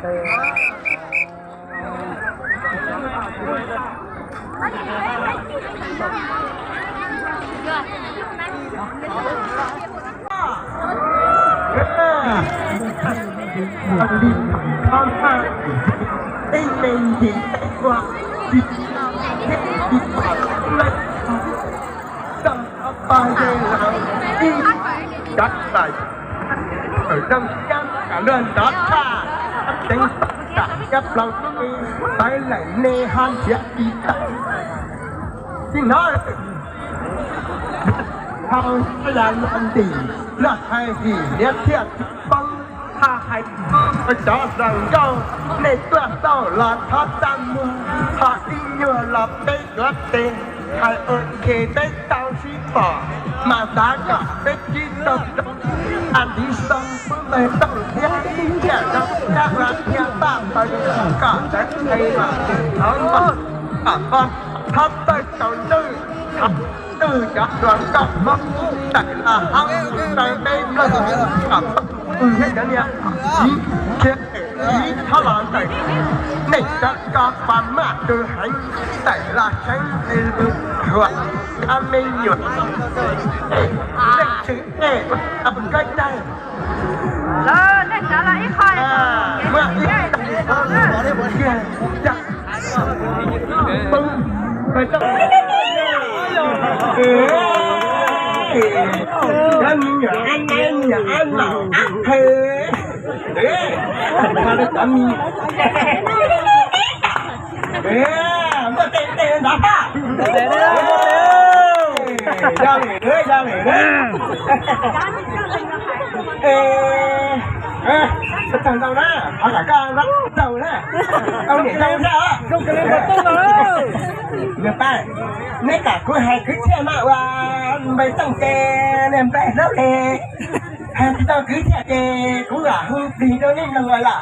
Tau pab ze lawm ib rov lawm, nrog siab kom luag nrov tshaj teev tam siab plaws, tawv lawm nej ho nrhiav tsis tau. Tsis hnov hau yas luag ntim, luag hais him niam thiaj poob. Ho hais cov hluas nkauj, nej tuaj tau los thov txaj muag, ho ib nyuag los peb yuav tes, hais ua ke peb tau sib pom, mas xav kom peb sib tau zoo. A tiv xoo pub npawg Tooj thiab ib tiam zoo thiab ua thiab paj paws kom sawv qhia los thov npog, kom npog thov txawj tsaus ntuj, thov twg cov hluas nkauj Hmoob tawm los hauv taw peb mloog, kom pog thiab cov niam txiv thiab txiv thov los ntawm nej cov ko pas maj tus heev tawm los seev es lus thuam cov me nyuam. Leej twg nej ua tau kab cai, muaj ib tag kiag, cov me nyuam ab nai nyuam ab laus ab qhe, muaj tej tej nrov pab. Yog li, yog li. Txog ntau na, qhov kom koj nrov tau na, tau niam tau thiab os. Npawg Tooj, neb kom kuv hais kwv txhiaj mas ua npawg Tooj ces niag npawg Hlob li. Hais tsis tau kwv txhiaj ces kuv lam hu plig rau nej mloog los yom.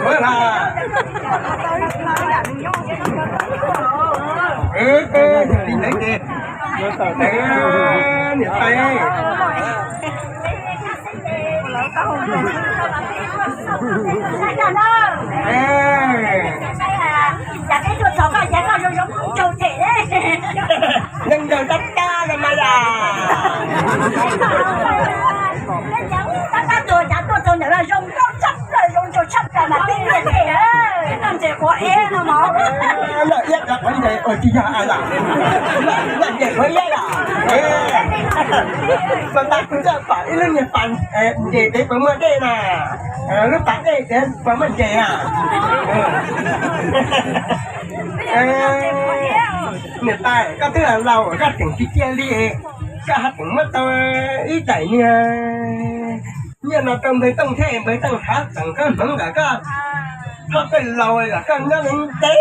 Ua li ntawd ces, niam tais, neeg ncaws tab tab los mas yom. Tab tab tuag, cav tuaj txog ntawm no zoo nkauj tshaj plaws, zoo nraug tshaj plaws mas tib niag tej, noj ntses quav eb no mog. Noj iab cov quav ntses ua tsis yog a yom. Noj ntses quav iab yom. Pas tas kuv txawm pom ib lub niag pas ntses pem puas muaj dej na. Lub pas dej pem puas muaj ntses na. Niam tais, koj twb laus koj tseem tsis cia li, koj ho tseem muab tau ib daim niag nyiaj no rau npawg Tooj thiab, npawg Tooj thov txeem koj hmoov kom koj txhob pheej laus kom koj nyob ntev.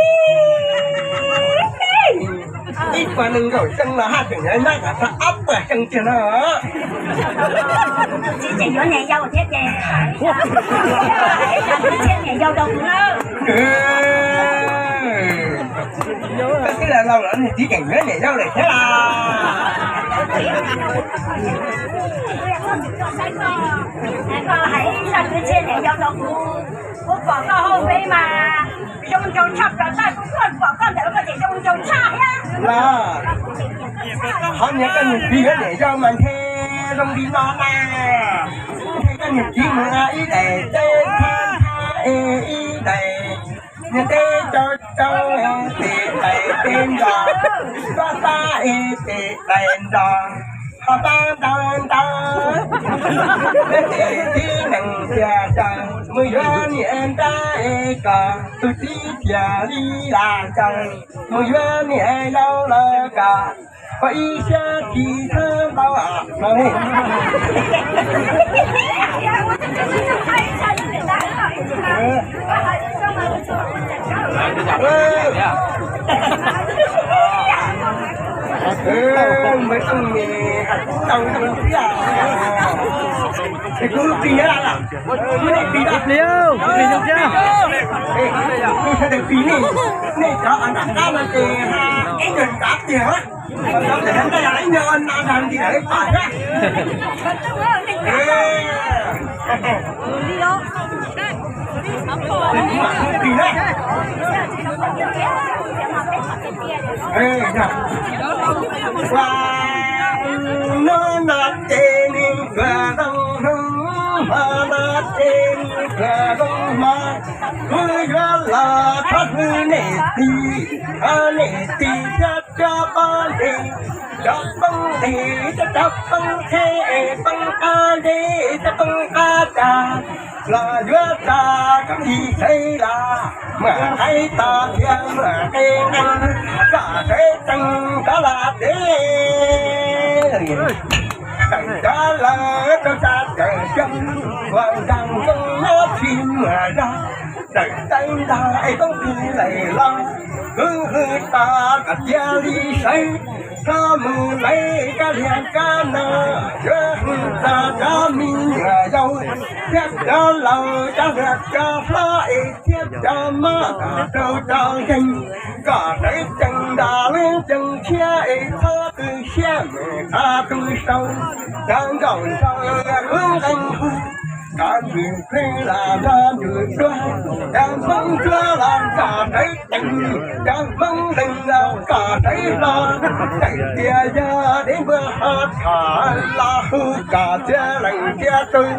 Ib puas nees nkaum xyoo los haj tseem yuav nyob kom txog ob puas xyoo tiag no. Txiv tseem yuav niam yau thiab ces, txiv tseem yuav niam yau rau kuv na. Koj twb laus los niag txiv tseem yuav niam yau lawm thiab las. Koj hais ib zaj kwv txhiaj niam yau rau kuv, kuv pom koj hauv peb mas zoo nraug tshaj plaws, kuv kuj pom koj ntawm koj ces zoo nraug tshaj thiab. Los, qhov niag koj niag txiv yuav niam yau mas ntshe zoo li no na. Ntshe koj niag txiv mus ib daim teb thab thab es ib daim, niag teb rau rau tes daim teb nrog, koj xab es tes daim nrog, ho xab ntau ntau, peb tes tib neeg cia caw mus yuav niam nrab es kom tus txiv cia li las caw mus yuav niam yau lawm kom ua ib siab tsis txhob ntau no ne. Npawg Tooj ne, tau zoo thiab. Ib pliag, ib pliag, ib pliag. Nej cov nram qab no ces ib nyuag nrad tiag, ib nyuag na dag nti lawm pam thiab. Ua hnub no ces nws kua zoo hnub, hmo no ces nws kua zoo hmo. Kuv yuav los thov hwm nej txiv, thov nej txiv thiab cov poj ntxoog, cov poj ntxoog, cov poj ntxoog, poj qab ntxoog, cov poj qab ntxoog, los yuav tag kom txhij xeeb los muaj qaib tos thiab muaj qe nqeeb, kom sawv tsees rov los tsev. Tseem cov laus rau tsa tawm xyoo, ua nraag zoo nyob tsis muaj zog, tawm tawb ntag es toob tsis lawm los, hwj hwj tos kom cia li sawv. Txhob mus lawv kab liag kab no, yuav hwm txog cov me nyuam yaus thiab cov laus, cov hluas cov hlob es thiab cov mob rau cov nkeeg, kom sawv tsees nrog lub nceeg tshiab es txhob tu siab mus qhov tu sau. Cov nkauj nraug hlub nqeeb hu, cov ntxwg hlwb los nrog ntsuag duab, cov Hmoob duab los kom sawv tsees, cov Hmoob leeg los kom sawv hlo. Txawm tias yog dev npua ho tham los hu kom txhia leej txhia tus,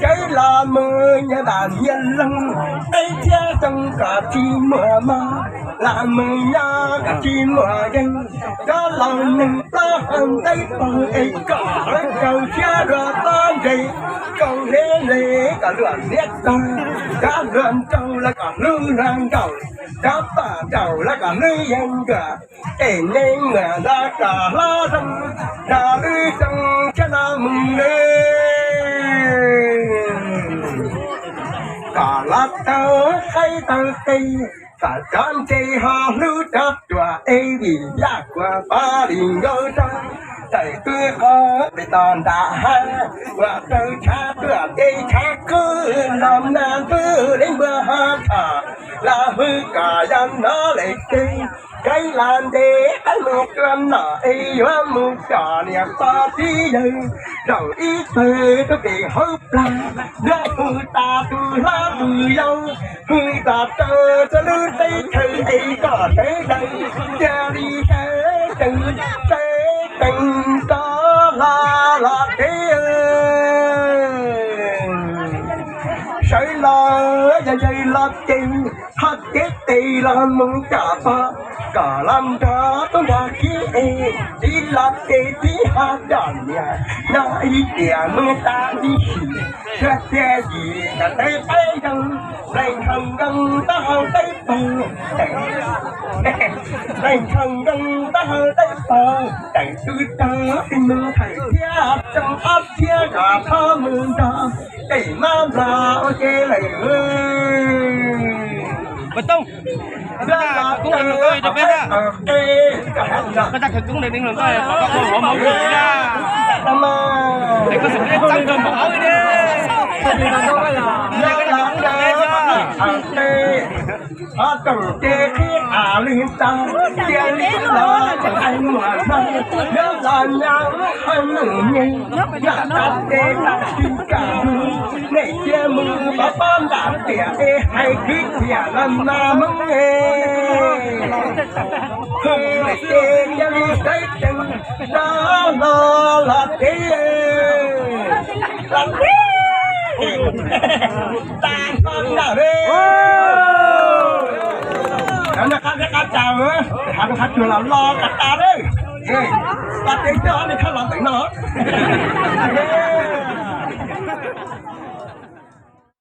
sawv los mus nyias ntam nyias loog, teb thiab xyoo kom tsis muaj mob, los mus nyob kom tsis muaj yeej. Cov laus neeg plaub hau ntawv paug es kom lawv kaus siab dua pob ntseg, kaus hliab le kom luag hliab txog, cov hluas nraug los kom hlub hluas nraug, cov poj nraug los kom hlub yeeb ncuab, es neeg muam los kom hlob zoo, nrog lub xyoo tshiab no mus lawm. Kom los tau qaib tau qe, kom cov ntse ho hlub cov ruam es vim yaj kuam pov li nkaus rau, tawm tuaj qhov pem toj nram hav, ua rau tshav tuaj ces tshav kub los nag ntuj li npua ho tham, los hwj kom yog hnov lawm ces, kev los ntev qab mus tua nom es yuav mus tsom niam pog txiv yawg, zaum ib tawg rau pem hauv plag, yuav hwj tas tus hlob tus yau, hwj tas rau txhua lub teb chaws es kom sawv daws cia li sawv tsees, sawv tsees rov los los tsev. Sawv los yog yawg los ces, ho cev tes los mus coj pog, kom los nrog tub nrog kiv es, txiv los ces txiv ho coj niam, nyob ib tiam mus tas ib sim, txhua txhia yim kom tawv qaib zoo, nplaig nrhoog nkoos taub hau tawb paug, nplaig nrhoog nkoos taub hau tawb paug, tawm tub rog tib mus thawm thiab tsoom ob txhiab kom txhob mus nrog tej mab nplog ua ke lawm. Koj tag khawv koob rau peb na. Koj tag khawv koob rau neeg hluas nkauj kom koj ua hauv mov nkaus na. Es koj xub peb txeeb rau hauv di. Ho tsoom ces qhib tas lwg tas, cia li los tseem hais muam no, nyob los nyob haj nws nyeg, nyob tas ces tas tsis kam mus, nej cia mus pov pob nram tiam es hais kwv txhiaj los mas Hmoob es. Hwj ces cia li sawv tsees rov los los tsev, los tsev. Tas nrho nram le. Cov noj qab thiab qab tsaus, hav zoov hav tsuag los los tas tas lawm. Pas tsev coj nej tshaj los ntawm no.